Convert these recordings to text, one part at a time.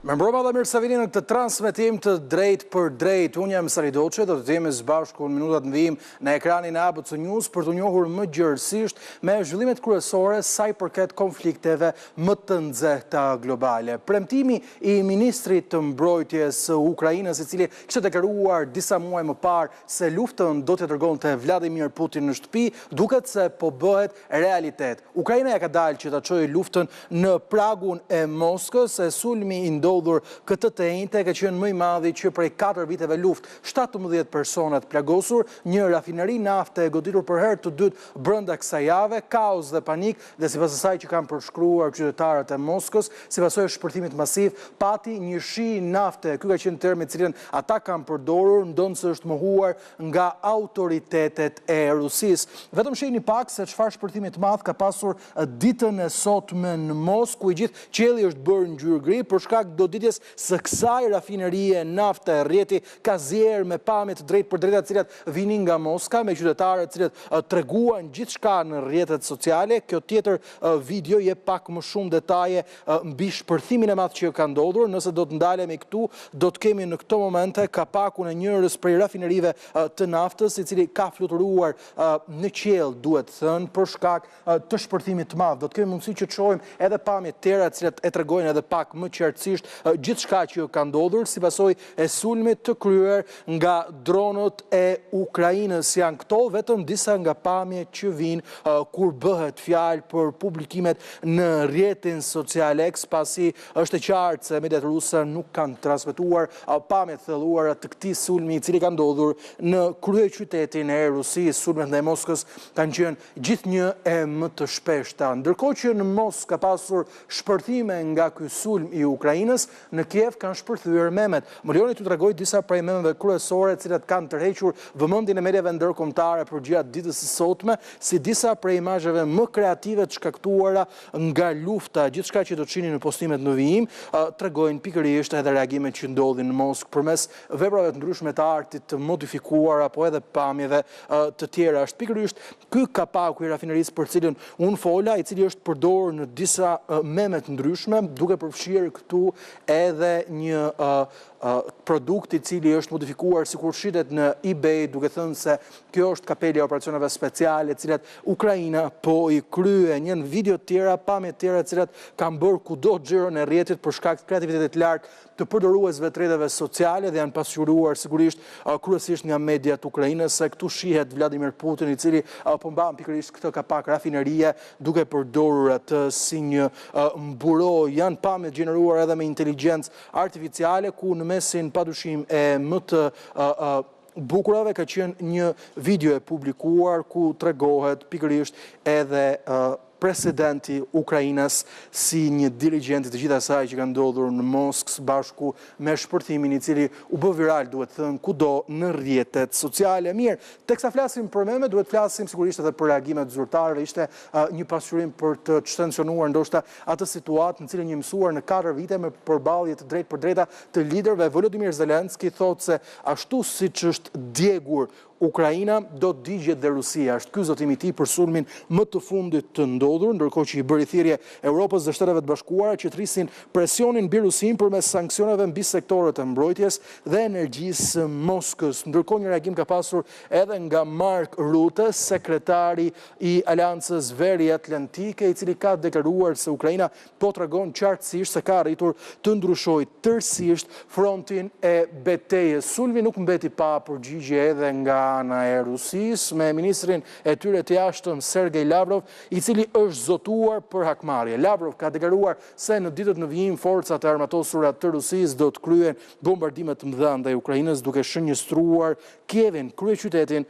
Mirëmbrëma dhe mirë se vini në këtë transmetim të drejtpërdrejtë. Unë jam Sali Doçe, do të jemi së bashku në minutat në vijim në ekranin e ABC News për t'u njohur më gjerësisht me zhvillimet kryesore sa i përket konflikteve më të nxehta globale. Premtimi i ministrit të mbrojtjes së Ukrainës, i cili kishte deklaruar disa muaj më parë se luftën do t'ia dërgonte Vladimir Putin në shtëpi, duket se po bëhet realitet. Ukraina ia ka dalë që ta çojë luftën në pragun e Moskës, e sulmi i ndodhur këtë të enjte ka qenë më i madhi që prej katër viteve luftë, 17 persona të plagosur, një rafineri nafte e goditur për herë të dytë brenda kësaj jave, kaos dhe panik dhe sipas asaj që kanë përshkruar qytetarët e Moskës, si pasojë e shpërthimit masiv, pati një shi nafte. Ky ka qenë termi të cilin ata kanë përdorur, ndonëse është mohuar nga autoritetet e Rusisë. Vetëm shihni pak se çfarë shpërthimi të madh ka pasur ditën e sotme në Moskë, ku i gjithë qielli është bërë ngjyrë gri për shkak goditjes së kësaj rafinerie nafte. Rrjeti ka zier me pamje të drejtpërdrejta të cilat vinin nga Moska, me qytetarët të cilët treguan gjithçka në rrjetet sociale. Kjo tjetër video jep pak më shumë detaje mbi shpërthimin e madh që ka ndodhur. Nëse do të ndalemi këtu, do të kemi në këto momente kapakun e njërës prej rafinerive të naftës, i cili ka fluturuar në qiell, duhet thënë, për shkak të shpërthimit të madh. Do të kemi mundësi që të shohim edhe pamje të tjera, të cilat e tregojnë edhe pak më qartësisht gjithçka që ka ndodhur si pasojë e sulmit të kryer nga dronët e Ukrainës. Janë këto vetëm disa nga pamjet që vijnë kur bëhet fjalë për publikimet në rrjetin social X, pasi është e qartë se mediat ruse nuk kanë transmetuar pamje të thelluara të këtij sulmi i cili ka ndodhur në kryeqytetin e Rusisë. Sulmet ndaj Moskës kanë qenë gjithnjë e më të shpeshta. Ndërkohë që në Moskë ka pasur shpërthime nga ky sulm i Ukrainës, Në Kiev kanë shpërthyer memet. Më lejoni t'ju tregoj disa prej memeve kryesore të cilat kanë tërhequr vëmendjen e mediave ndërkombëtare përgjatë ditës së sotme, si disa prej imazheve më kreative të shkaktuara nga lufta. Gjithçka që do të shihni në postimet në vijim, tregojnë pikërisht edhe reagimet që ndodhin në Moskë përmes veprave të ndryshme të artit të modifikuara apo edhe pamjeve të tjera. Është pikërisht Ky kapaku i rafinerisë për të cilën unë fola, i cili është përdorur në disa meme të ndryshme, duke përfshirë këtu edhe një produkt i cili është modifikuar sikur shitet në eBay, duke thënë se kjo është kapelja e operacioneve speciale, të cilat Ukraina po i kryen. Janë video të tjera, pamje të tjera, të cilat kanë bërë kudo xhiron e rrjetit për shkak të kreativitetit të lartë të përdoruesve të rrjeteve sociale dhe janë pasqyruar sigurisht kryesisht nga mediat ukrainase. Këtu shihet Vladimir Putin i cili po mban pikërisht këtë kapak rafinerie duke përdorur atë si një mburojë. Janë pamje të gjeneruara edhe me inteligjencë artificiale ku në mesin padyshim e më të bukurave ka qenë një video e publikuar ku tregohet pikërisht edhe presidenti ukrainas si një dirigjent i të gjithë asaj që ka ndodhur në Moskë së bashku me shpërthimin i cili u bë viral duhet thënë kudo në rrjetet sociale. Mirë, teksa flasim për meme, duhet flasim sigurisht edhe për reagimet zyrtare. Ishte një pasqyrim për të çtensionuar ndoshta atë situatë në cilën jemi mësuar në 4 vite me përballje të drejtpërdrejta të liderëve. Volodymyr Zelensky thotë se ashtu siç është djegur Ukraina, do të digjet dhe Rusia. Është ky zotimi i tij për sulmin më të fundit të ndodhur, ndërkohë që i bëri thirrje Europës dhe Shteteve të Bashkuara që të rrisin presionin mbi Rusinë përmes sanksioneve mbi sektorët e mbrojtjes dhe energjisë së Moskës. Ndërkohë një reagim ka pasur edhe nga Mark Rutte, sekretari i Aleancës Veri-Atlantike, i cili ka deklaruar se Ukraina po tregon qartësisht se ka arritur të ndryshojë tërësisht frontin e betejës. Sulmi nuk mbeti pa përgjigje edhe nga ana e Rusisë, me ministrin e tyre të jashtëm Sergej Lavrov, i cili është zotuar për hakmarrje. Lavrov ka deklaruar se në ditët në vijim forcat e armatosura të Rusisë do të kryejnë bombardime të mëdha ndaj Ukrainës, duke shënjestruar Kievin, kryeqytetin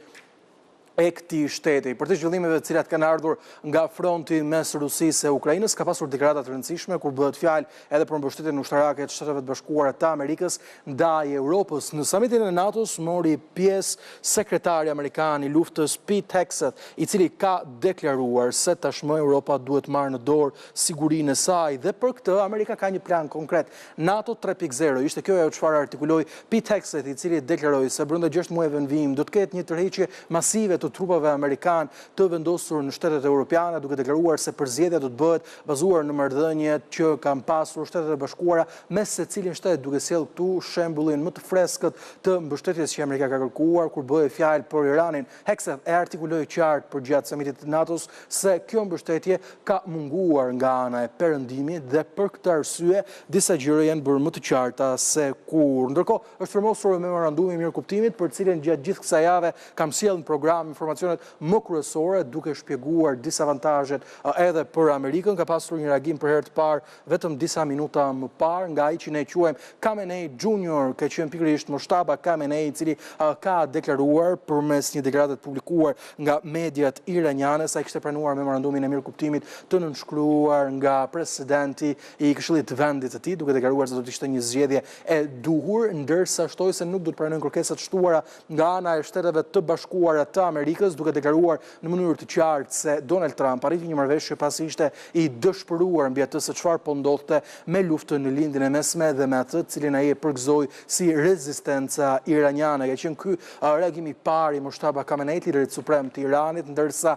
e këtij shteti. Përtej zhvillimeve të cilat kanë ardhur nga fronti mes Rusisë e Ukrainës, ka pasur deklarata të rëndësishme kur bëhet fjalë edhe për mbështetjen ushtarake të Shteteve të Bashkuara të Amerikës ndaj Europës. Në samitin e NATO-s mori pjesë sekretari amerikan i luftës Pete Hegseth, i cili ka deklaruar se tashmë Europa duhet marrë në dorë sigurinë e saj dhe për këtë Amerika ka një plan konkret. NATO 3.0 ishte kjo ajo çfarë artikuloi Pete Hegseth, i cili deklaroi se brenda 6 muajve në vijim do të ketë një tërheqje masive të të trupave amerikanë të vendosur në shtetet europiane, duke deklaruar se përzgjedhja do të bëhet bazuar në marrëdhëniet që kanë pasur Shtetet e Bashkuara me secilin shtet, duke sjellë këtu shembullin më të freskët të mbështetjes që Amerika ka kërkuar kur bëhej fjalë për Iranin. Hegseth e artikuloi qartë përgjatë samitit të NATO-s se kjo mbështetje ka munguar nga ana e Perëndimit dhe për këtë arsye disa gjëra janë bërë më të qarta se kurrë. Ndërkohë, është firmosur memorandumi i mirëkuptimit për të cilin gjatë gjithë kësaj jave kam sjellë në program informacionet më kryesore duke shpjeguar disavantazhet edhe për Amerikën. Ka pasur një reagim për herë të parë vetëm disa minuta më parë nga ai që ne quajmë Khamenei Junior, ka qenë pikërisht Mojtaba Khamenei i cili ka deklaruar përmes një deklarate të publikuar nga mediat iraniane se ai kishte pranuar memorandumin e mirëkuptimit të nënshkruar nga presidenti i Këshillit të vendit të tij, duke deklaruar se do të ishte një zgjedhje e duhur, ndërsa shtoi se nuk do të pranojnë kërkesa të shtuara nga ana e Shteteve të Bashkuara të Amerikës, duke deklaruar në mënyrë të qartë se Donald Trump arriti një marrëveshje pasi ishte i dëshpëruar mbi atë se çfarë po ndodhte me luftën në Lindjen e Mesme dhe me atë të cilin ai e përgëzoi si rezistenca iraniane. Ka qenë ky reagimi i parë i Mojtaba Khameneit, liderit suprem të Iranit, ndërsa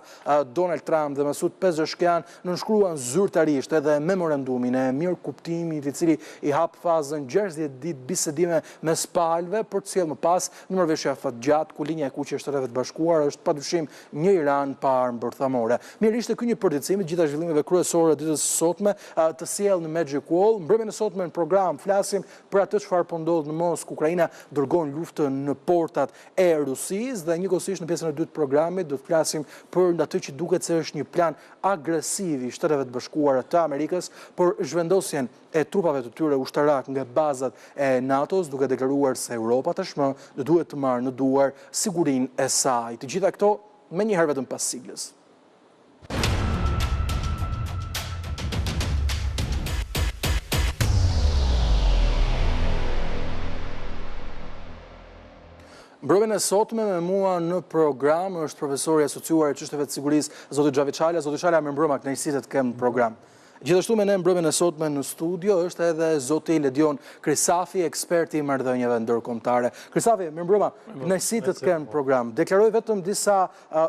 Donald Trump dhe Masoud Pezeshkian nënshkruan zyrtarisht edhe memorandumin e mirëkuptimit i cili i hap fazën 60 ditë bisedime mes palëve për të sjellë më pas një marrëveshje afatgjatë ku linja e kuqe e Shteteve të Bashkuara është padyshim një Iran pa armë bërthamore. Mirë, ishte ky një përditësim i të gjitha zhvillimeve kryesore të ditës së sotme të sjellë në Magic Wall. Mbrëmjen e sotme në program flasim për atë çfarë po ndodh në Moskë, Ukraina dërgon luftën në portat e Rusisë dhe njëkohësisht në pjesën e dytë të programit do të flasim për atë që duket se është një plan agresiv i Shteteve të Bashkuara të Amerikës për zhvendosjen e trupave të tyre ushtarakë nga bazat e NATO-s, duke deklaruar se Europa tashmë do duhet të marrë në duar sigurinë e saj. Të gjitha këto menjëherë vetëm pas siglës. Mbrëmjen e sotme me mua në program është profesori i asociuar i çështjeve të sigurisë, zoti Xhavit Shala. Zoti Shala, mirëmbrëma, kënaqësi të të kem në program. Gjithashtu me ne mbrëmjen e sotme në studio është edhe zoti Ledion Krisafi, eksperti i marrëdhënieve ndërkombëtare. Krisafi, mirëmbrëma, kënaqësi të të kem në program. Deklaroi vetëm disa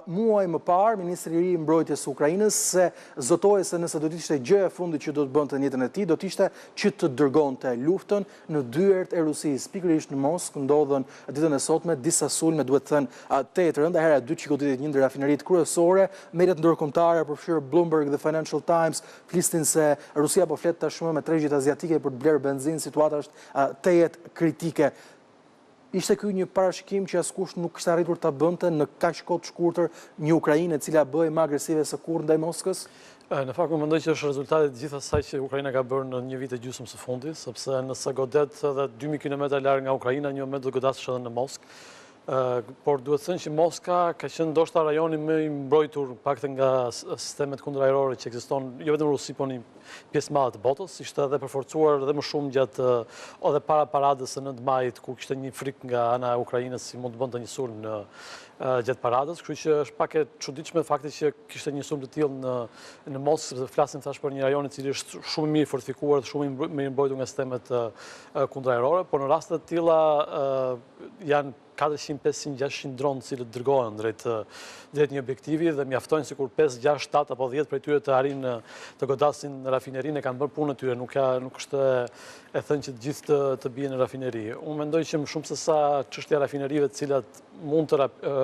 muaj më parë ministri i ri i Mbrojtjes së Ukrainës se zotohej se nëse do të ishte gjëja e fundit që do të bënte në jetën e tij, do të ishte që të dërgonte luftën në dyert e Rusisë. Pikërisht në Moskë ndodhën ditën e sotme disa sulme, duhet thënë, tejet të rënda, hera e dytë që goditet një ndër rafineritë kryesore. Mediat ndërkombëtare, përfshirë Bloomberg dhe Financial Times, flisnin se Rusia po flet tashmë me tregjet aziatike për të blerë benzinë, situata është tejet kritike. Ishte ky një parashikim që askush nuk kishte arritur ta bënte në kaq kohë të shkurtër një Ukrainë e cila bëhej më agresive se kurrë ndaj Moskës? Në fakt, unë mendoj që është rezultati i të gjithë asaj që Ukraina ka bërë në një vit e gjysmë së fundi, sepse nëse godet edhe 2000 km larg nga Ukraina, një moment do godasësh edhe në Moskë. Por duhet thënë që Moska ka qenë ndoshta rajoni më i mbrojtur paktën nga sistemet kundërajrore që ekziston jo vetëm në Rusi, por në pjesë të madhe të botës, ishte edhe përforcuar edhe më shumë gjatë edhe para paradës së 9 majit, ku kishte një frikë nga ana e Ukrainës si mund të bënte një sulm në gjatë paradës, kështu që është pak e çuditshme fakti që kishte një sulm të tillë në në Moskë, sepse flasim tash për një rajon i cili është shumë mirë fortifikuar dhe shumë mirë mbrojtur nga sistemet kundërajrore, por në raste të tilla janë 400, 500, 600 dronë të cilët dërgohen drejt drejt një objektivi dhe mjaftojnë sikur 5, 6, 7 apo 10 prej tyre të arrijnë të godasin rafinerinë e kanë bërë punën e tyre, nuk ka nuk është e thënë që të gjithë të të bien në rafineri. Unë mendoj që më shumë se sa çështja e rafinerive të cilat mund të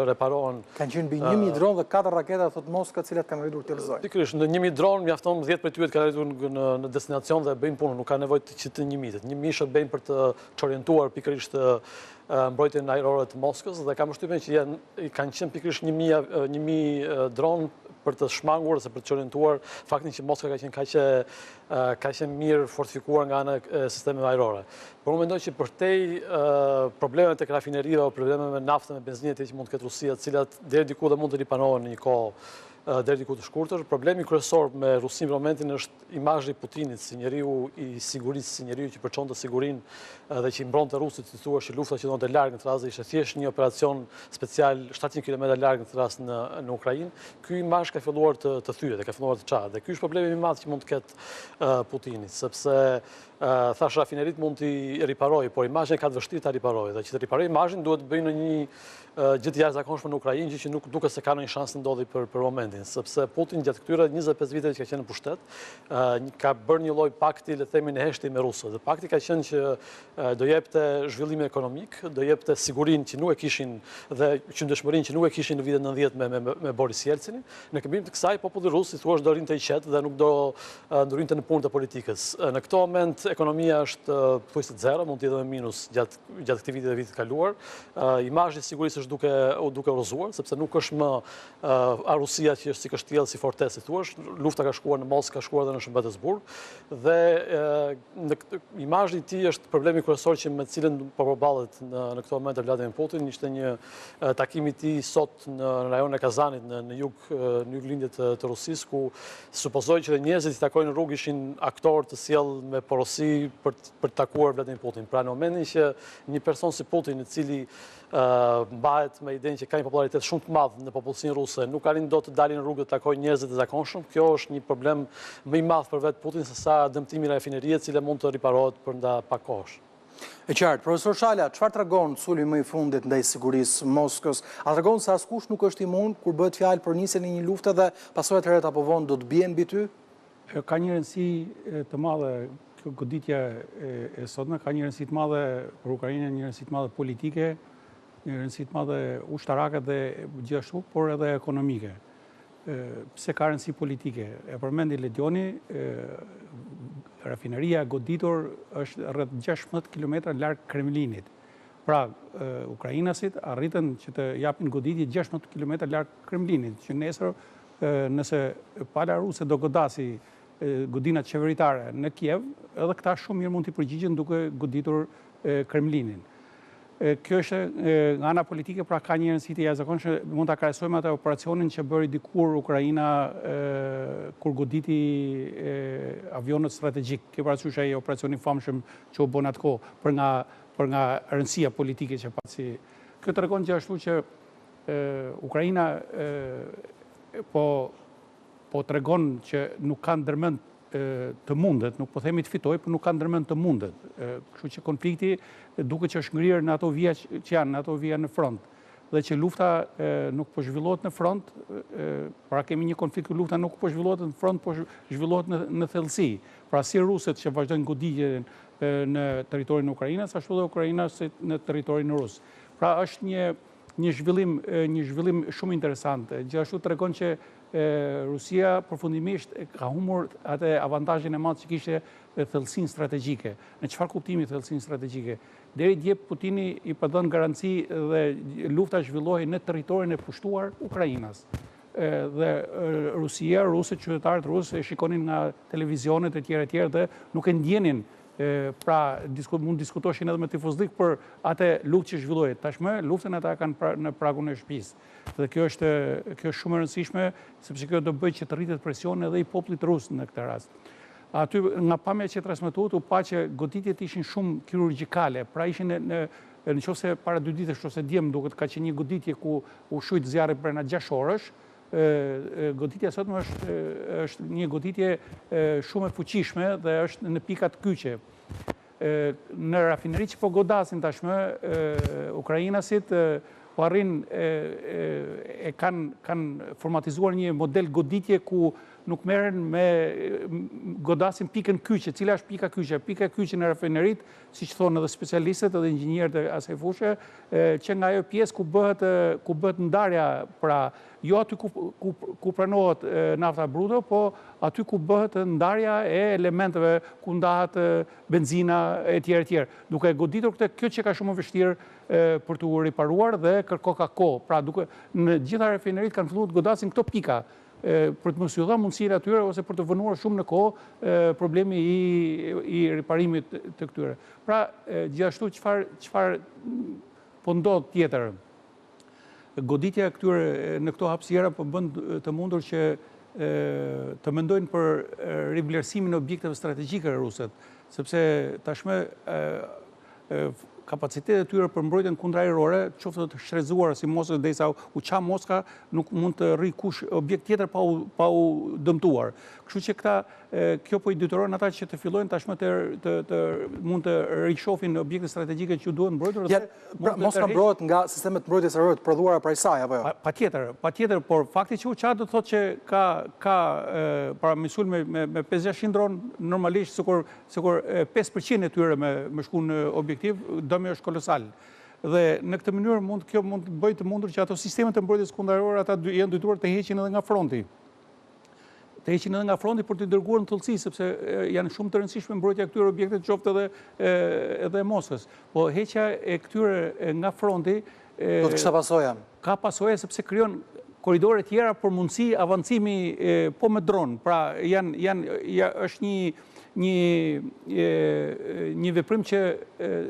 reparohen. Kanë qenë mbi 1000 dronë dhe 4 raketa thotë Moska, të cilat kanë arritur të rrëzojnë. Pikërisht, në 1000 dronë mjafton 10 prej tyre të kanë arritur në në destinacion dhe bëjnë punën, nuk ka nevojë që të 1000. 1000 shërbejnë për të çorientuar pikërisht mbrojtjen ajrore të Moskës dhe kam përshtypjen që janë kanë qenë pikërisht 1000 dronë për të shmangur ose për të çorientuar faktin që Moska ka qenë kaq e kaq e mirë fortifikuar nga ana e sistemeve ajrore. Por unë mendoj që përtej problemeve tek rafinerive apo problemeve me naftën, me benzinën e që mund të ketë Rusia, të cilat deri diku dhe mund të ripanohen në një kohë deri diku të shkurtër, problemi kryesor me Rusinë për momentin është imazhi i Putinit si njeriu i sigurisë, si njeriu që përçonte sigurinë dhe që i mbronte rusët, si thua që lufta që ndodhte larg në këtë rast ishte thjesht një operacion special 700 km larg në këtë rast në në Ukrainë. Ky imazh ka filluar të të thyhet, ka filluar të çahet dhe ky është problemi më i madh që mund të ketë Putini, sepse Thashë rafineritë mund t'i riparojë, por imazhin e ka të vështirë ta riparojë. Dhe që të riparojë imazhin duhet të bëjë ndonjë gjë të jashtëzakonshme në Ukrainë, gjë që nuk duket se ka ndonjë shans të ndodhi për për momentin, sepse Putin gjatë këtyre 25 viteve që ka qenë në pushtet, ka bërë një lloj pakti, le të themi në heshtje me rusët. Dhe pakti ka qenë që do jepte zhvillim ekonomik, do jepte sigurinë që nuk e kishin dhe qëndrueshmërinë që nuk e kishin në vitet 90 me me me Boris Jelcinin. Në këmbim të kësaj, populli rus, si thua, do rrinte i qetë dhe nuk do ndërhynte në punët e politikës. Në këtë moment ekonomia është thuajse zero, mund të jetë edhe me minus gjatë gjatë këtij viti dhe vitit të kaluar. Imazhi i sigurisë është duke u duke rrëzuar, sepse nuk është më Rusia që është si kështjellë, si fortesë, si thua, lufta ka shkuar në Moskë, ka shkuar edhe në Shën Petersburg dhe në imazhi i tij është problemi kryesor që me të cilin po përballet në në këtë moment Vladimir Putin, ishte një takim i tij sot në rajonin e Kazanit në në jug në juglindje të, të Rusisë, ku supozoj që dhe njerëzit që takoi në rrugë ishin aktorë të sjellë me porosi për për të takuar Vladimir Putin. Pra në momentin që një person si Putin, i cili mbahet me idenë që ka një popularitet shumë të madh në popullsinë ruse, nuk arrin dot të dalë në rrugë të takojë njerëzit e zakonshëm, kjo është një problem më i madh për vetë Putin se sa dëmtimi i rafinerisë, e cila mund të riparohet brenda pak kohësh. E qartë. Profesor Shala, çfarë tregon sulmi më i fundit ndaj sigurisë së Moskës? A tregon se askush nuk është imun kur bëhet fjalë për nisjen e një lufte dhe pasojat herët apo vonë do të bien mbi ty? Ka një rëndësi të madhe kjo goditja e sotme, ka një rëndësi të madhe për Ukrainën, një rëndësi të madhe politike, një rëndësi të madhe ushtarake dhe gjithashtu, por edhe ekonomike. Pse ka rëndësi politike? E përmendi Ledioni, rafineria e goditur është rreth 16 km larg Kremlinit. Pra, ukrainasit arritën që të japin goditje 16 km larg Kremlinit, që nesër nëse pala ruse do godasi godinat qeveritare në Kiev, edhe këta shumë mirë mund t'i përgjigjen duke goditur Kremlinin. Kjo është nga ana politike, pra ka një rëndësi të jashtëzakonshme, mund ta krahasojmë atë operacionin që bëri dikur Ukraina kur goditi avionët strategjikë. Ke parasysh ai operacioni i famshëm që u bë në atë kohë për nga për nga rëndësia politike që pati. Kjo tregon gjithashtu që Ukraina po po tregon që nuk ka ndërmend të mundet, nuk po themi të fitojë, por nuk ka ndërmend të mundet. Kështu që konflikti duket që është ngrirë në ato vija që janë, në ato vija në front. Dhe që lufta nuk po zhvillohet në front, pra kemi një konflikt ku lufta nuk po zhvillohet në front, po zhvillohet në, në thellësi. Pra si rusët që vazhdojnë goditjen në territorin ukrainas, ashtu dhe ukrainasit në territorin rus. Pra është një një zhvillim një zhvillim shumë interesant. Gjithashtu tregon që Rusia përfundimisht ka humbur atë avantazhin e madh që kishte thellësinë strategjike. Në çfarë kuptimi thellësinë strategjike? Deri dje Putini i pat dhënë garanci dhe lufta zhvillohej në territorin e pushtuar ukrainas. Dhe Rusia, rusët, qytetarët rusë e shikonin nga televizionet e tjera e tjera dhe nuk e ndjenin Pra, mund diskutoshin edhe me tifozllik për atë luftë që zhvillohej. Tashmë, luftën ata e kanë pra, në pragun e shtëpisë. Dhe kjo është, kjo është shumë e rëndësishme, sepse kjo do bëjë që të rritet presioni edhe i popullit rus në këtë rast. Aty, nga pamja që transmetuat, u pa që goditjet ishin shumë kirurgjikale, pra ishin në, në në qoftë se para dy ditësh ose dje më duket ka qenë një goditje ku u shujt zjarri brenda 6 orësh, Goditja e sotme është është një goditje shumë e fuqishme dhe është në pikat kyçe. Në rafineri që po godasin tashmë ukrainasit po arrin e kanë kanë formatizuar një model goditje ku nuk merren me godasin pikën kyçe, cila është pika kyçe? Pika kyçe në rafineritë, siç thonë edhe specialistët edhe inxhinierët e asaj fushe, që nga ajo pjesë ku bëhet ku bëhet ndarja, pra jo aty ku ku ku pranohet nafta bruto, po aty ku bëhet ndarja e elementeve, ku ndahet benzina e tjerë e tjerë. Duke e goditur këtë, kjo që ka shumë e vështirë për t'u riparuar dhe kërkoka kohë. Pra duke në gjitha rafineritë kanë filluar të godasin këto pika për të mos ju dhënë mundësinë atyre ose për të vonuar shumë në kohë problemi i i riparimit të këtyre. Pra, gjithashtu çfarë çfarë po ndodh tjetër? Goditja e këtyre në këto hapësira po bën të mundur që të mendojnë për rivlerësimin e objekteve strategjike rusët, sepse tashmë. Kapacitetet e tyre për mbrojtjen kundërajrore, qoftë të shtrezuara si Moskës derisa u ça Moska, nuk mund të rrijë kush objekt tjetër pa u pa u dëmtuar. Kështu që këta kjo po i detyron ata që të fillojnë tashmë të të të mund të rishohin objektet strategjike që u duhen mbrojtur dhe pra, Moska mbrohet nga sistemet e mbrojtjes ajrore të prodhuara prej saj apo jo? Patjetër, patjetër, por fakti që u ça do të thotë që ka ka pra me sulm me me, me 5-600 dron normalisht sikur sikur 5% e tyre me me shku në objektiv, dëmi është kolosal. Dhe në këtë mënyrë mund kjo mund të bëjë të mundur që ato sisteme të mbrojtjes kundërajrore ata janë detyruar të heqin edhe nga fronti. të heqin edhe nga fronti për t'i dërguar në thellësi, sepse janë shumë të rëndësishme mbrojtja e këtyre objekteve, qoftë edhe edhe Moskës. Po heqja e këtyre nga fronti do të kishte pasoja. Ka pasoja sepse krijon korridore tjera për mundësi avancimi po me dron. Pra janë janë ja, është një një një veprim që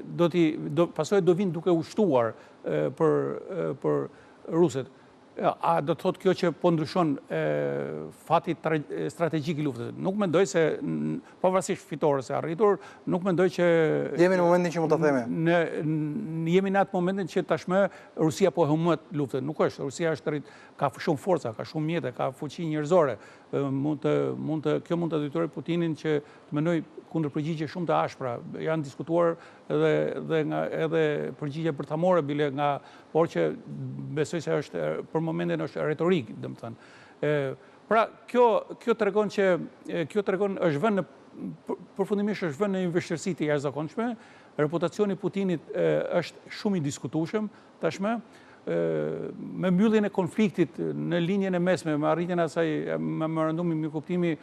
do t'i do pasojat do vinë duke u shtuar për për rusët. A do të thotë kjo që po ndryshon fati strategjik i luftës? Nuk mendoj se, pavarësisht fitores së arritur, nuk mendoj që... Jemi në momentin që mund ta themi. Në, jemi në atë momentin që tashmë Rusia po e humbet luftën. Nuk është, Rusia është rrit, ka shumë forca, ka shumë mjete, ka fuqi njerëzore. Mund të, mund të, kjo mund të detyrojë Putinin që të mendojë kundërpërgjigje shumë të ashpra. Janë diskutuar edhe dhe nga edhe përgjigje bërthamore bile nga por që besoj se është për momentin është retorikë, domethënë. Ë pra kjo kjo tregon që kjo tregon është vënë në përfundimisht është vënë në një vështirësi të jashtëzakonshme. Reputacioni i Putinit është shumë i diskutueshëm tashmë me mbylljen e konfliktit në Lindjen e Mesme, me arritjen e asaj memorandumi mirëkuptimi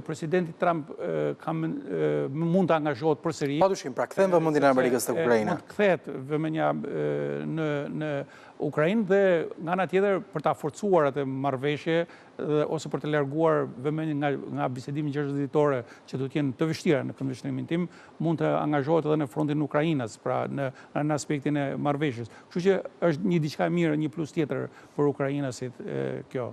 Presidenti Trump ka mund të angazhohet përsëri. Padyshim, pra kthen vëmendjen e Amerikës tek Ukraina. Mund të kthehet vëmendja në në Ukrainë dhe nga ana tjetër për ta forcuar atë marrëveshje dhe ose për të larguar vëmendjen nga nga bisedimi 60 ditore që do të jenë të vështira në këndvështrimin tim, mund të angazhohet edhe në frontin ukrainas, pra në në aspektin e marrëveshjes. Kështu që është një diçka e mirë, një plus tjetër për ukrainasit kjo.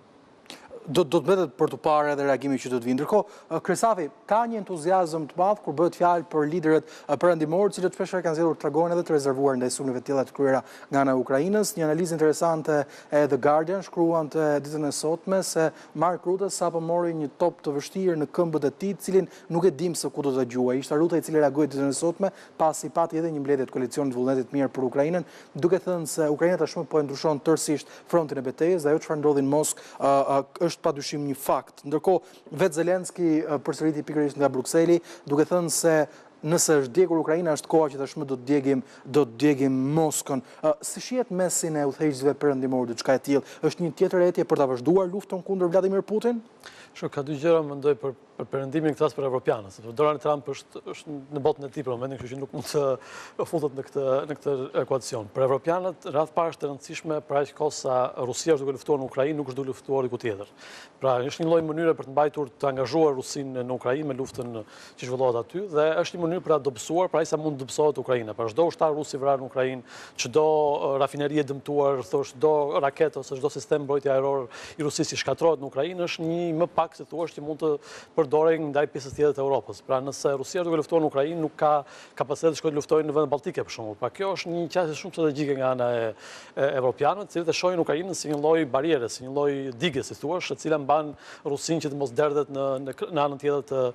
Do do të mbetet për t'u parë edhe reagimi që do të vijë. Ndërkohë, Krisafi, ka një entuziazëm të madh kur bëhet fjalë për liderët perëndimorë, të cilët shpeshherë kanë zgjedhur të tregohen edhe të rezervuar ndaj sulmeve të tilla të kryera nga ana e Ukrainës. Një analizë interesante e The Guardian shkruante ditën e sotme se Mark Rutte sapo mori një top të vështirë në këmbët e tij, të cilin nuk e dimë se ku do ta gjuajë. Ishte Rutte i cili reagoi ditën e sotme, pasi pati edhe një mbledhje të koalicionit të vullnetit të mirë për Ukrainën, duke thënë se Ukraina tashmë po e ndryshon tërësisht frontin e betejës dhe ajo çfarë ndodhi në Moskë është padyshim një fakt. Ndërkohë, vetë Zelenski përsëriti pikërisht nga Brukseli, duke thënë se nëse është djegur Ukraina, është koha që tashmë do të djegim, do të djegim Moskën. Si shihet në mesin e udhëheqësve perëndimorë diçka e tillë? Është një tjetër etje për ta vazhduar luftën kundër Vladimir Putin? Shiko, ka dy gjëra mendoj për për perëndimin këtë rast për evropianët, sepse Donald Trump është është në botën e tij për momentin, kështu që nuk mund të futet në këtë në këtë ekuacion. Për evropianët, radhë parë është e rëndësishme për aq kohë sa Rusia është duke luftuar në Ukrainë, nuk është duke luftuar diku tjetër. Pra, është një lloj mënyre për të mbajtur të angazhuar Rusinë në Ukrainë me luftën që zhvillohet aty dhe është një mënyrë për ta dobësuar, për aq sa mund të dobësohet Ukraina. Pra, çdo ushtar rus i vrarë në Ukrainë, çdo rafineri e dëmtuar, thosh çdo raketë ose çdo sistem mbrojtje ajror i Rusisë që shkatërrohet në Ukrainë është një më pak si thua që mund të përdorej ndaj pjesës tjetër të Europës. Pra nëse Rusia është duke luftuar në Ukrainë, nuk ka kapacitet të shkojë të luftojë në vendet baltike për shembull. Pra kjo është një qasje shumë strategjike nga ana e evropianëve, të cilët e shohin Ukrainën si një lloj barriere, si një lloj dige, si thua, e cila mban Rusinë që të mos derdhet në në, në anën tjetër të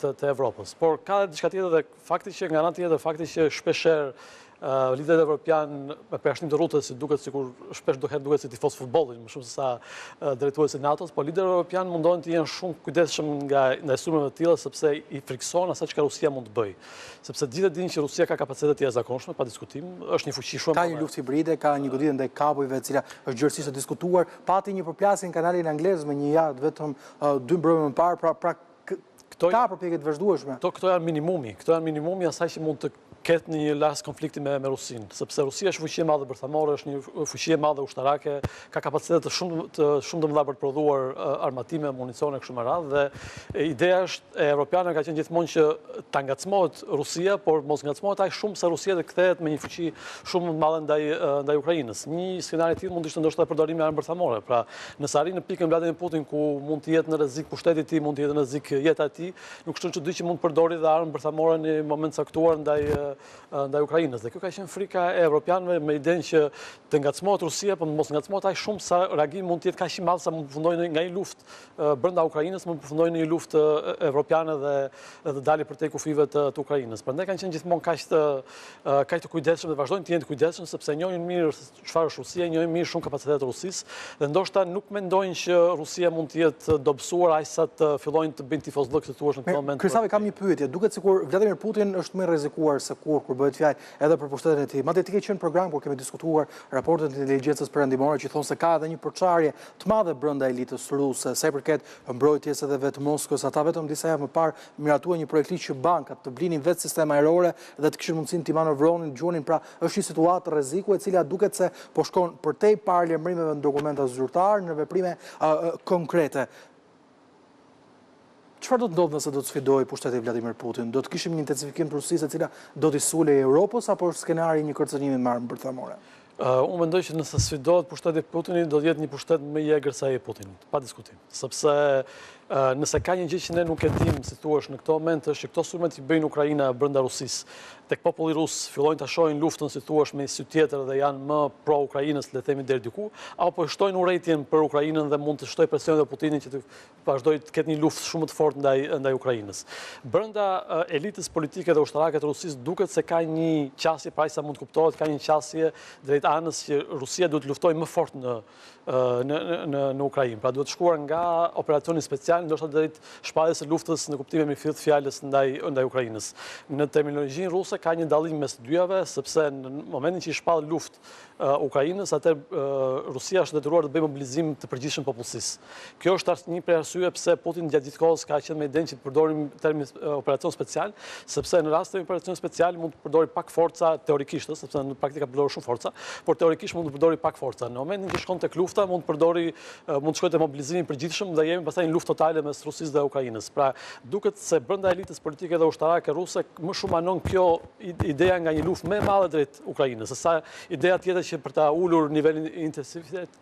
të, të Evropës. Por ka edhe diçka tjetër dhe fakti që nga ana tjetër, fakti që shpeshherë Liderët evropianë, me përjashtim të Rutes, që duket sikur shpesh do herë duket si tifoz futbolli, më shumë se sa drejtues i NATO-s, po liderët evropianë mundohen të jenë shumë kujdesshëm nga ndaj sulmeve të tilla sepse i frikësohen asaj çka Rusia mund të bëjë. Sepse të gjithë e dinë që Rusia ka kapacitete të jashtëzakonshme, pa diskutim, është një fuqi shumë Ka një luftë hibride, ka një goditje ndaj kabujve, e cila është gjerësisht e diskutuar. Pati një përplasje në kanalin anglez me një jaht vetëm dy mbrëmje më parë, pra pra ka përpjekje të vazhdueshme. Këto këto janë minimumi, këto janë minimumi asaj që mund të ketë në një rast konflikti me me Rusinë, sepse Rusia është fuqi e madhe bërthamore, është një fuqi e madhe ushtarake, ka kapacitete të shumë të shumë të mëdha për të prodhuar armatime, municione kështu me radhë dhe ideja është e evropianëve ka qenë gjithmonë që ta ngacmohet Rusia, por mos ngacmohet aq shumë sa Rusia të kthehet me një fuqi shumë më të madhe ndaj ndaj Ukrainës. Një skenar i tillë mund të ishte ndoshta përdorimi i armëve bërthamore. Pra, nëse arrin në pikën Vladimir Putin ku mund të jetë në rrezik pushteti i tij, mund të jetë në rrezik jeta e tij, nuk është çudi që mund të përdori dhe armë bërthamore në një moment caktuar ndaj ndaj Ukrainës. Dhe kjo ka qenë frika e evropianëve me idenë që të ngacmohet Rusia, por mos ngacmohet aq shumë sa reagimi mund të jetë kaq i madh sa mund të përfundojë nga një luftë brenda Ukrainës, mund të përfundojë në një luftë evropiane dhe dhe të dali përtej kufijve të, të Ukrainës. Prandaj kanë qenë gjithmonë kaq të kaq të kujdesshëm dhe vazhdojnë të jenë të kujdesshëm sepse njohin mirë çfarë është Rusia, njohin mirë shumë kapacitetet e Rusisë dhe ndoshta nuk mendojnë që Rusia mund të jetë dobësuar aq sa të fillojnë të bëjnë tifozllëk si thuash në këtë moment. Krisafi kam një pyetje, duket sikur Vladimir Putin është më i rrezikuar se kurrë kur bëhet fjalë edhe për pushtetin e tij. Madje ti ke qenë në program kur kemi diskutuar raportet e inteligjencës perëndimore që thonë se ka edhe një përçarje të madhe brenda elitës ruse, sa i përket mbrojtjes edhe vetë Moskës. Ata vetëm disa javë më parë miratuan një projektligj që bankat të blinin vetë sisteme ajrore dhe të kishin mundësinë t'i manovronin, gjuanin, pra është një situatë rreziku e cila duket se po shkon përtej paralajmërimeve në dokumenta zyrtarë në veprime konkrete. Çfarë do të ndodhë nëse do të sfidohej pushteti i Vladimir Putin? Do të kishim një intensifikim të Rusisë e cila do t'i sulej Europës apo është skenari i një kërcënimi me armë bërthamore? Unë mendoj që nëse sfidohet pushteti i Putinit, do të jetë një pushtet më i egër se ai i Putinit, pa diskutim. Sepse nëse ka një gjë që ne nuk e dimë, si thuash, në këto moment është që këto sulme që bëjnë Ukraina brenda Rusisë, tek populli rus fillojnë ta shohin luftën, si thuash, me një sy tjetër dhe janë më pro Ukrainës, le të themi deri diku, apo e shtojnë urrejtjen për Ukrainën dhe mund të shtojë presionin te Putini që të vazhdojë të ketë një luftë shumë më të fortë ndaj ndaj Ukrainës. Brenda elitës politike dhe ushtarake të Rusisë duket se ka një qasje, pra aq sa mund të kuptohet, ka një qasje drejt anës që Rusia duhet të luftojë më fort në në në në Ukrainë. Pra duhet shkuar nga operacioni special, ndoshta drejt shpalljes së luftës në kuptimin e mirëfilltë të fjalës ndaj ndaj Ukrainës. Në terminologjinë ruse ka një dallim mes të dyjave, sepse në momentin që i shpall luftë Ukrainës, atëherë Rusia është detyruar të bëjë mobilizim të përgjithshëm të popullsisë. Kjo është një prej arsyeve pse Putin gjatë gjithë kohës ka qenë me idenë që të përdorim termin operacion special, sepse në rast të operacion special mund të përdori pak forca teorikisht, sepse në praktikë ka përdorur shumë forca, por teorikisht mund të përdori pak forca. Në momentin që shkon tek lufta mund të përdori mund të shkojë te mobilizimi i përgjithshëm dhe jemi pastaj në luftë totale mes Rusisë dhe Ukrainës. Pra, duket se brenda elitës politike dhe ushtarake ruse më shumë anon kjo ideja nga një luftë më e madhe drejt Ukrainës, se sa ideja tjetër që për ta ulur nivelin intensitet,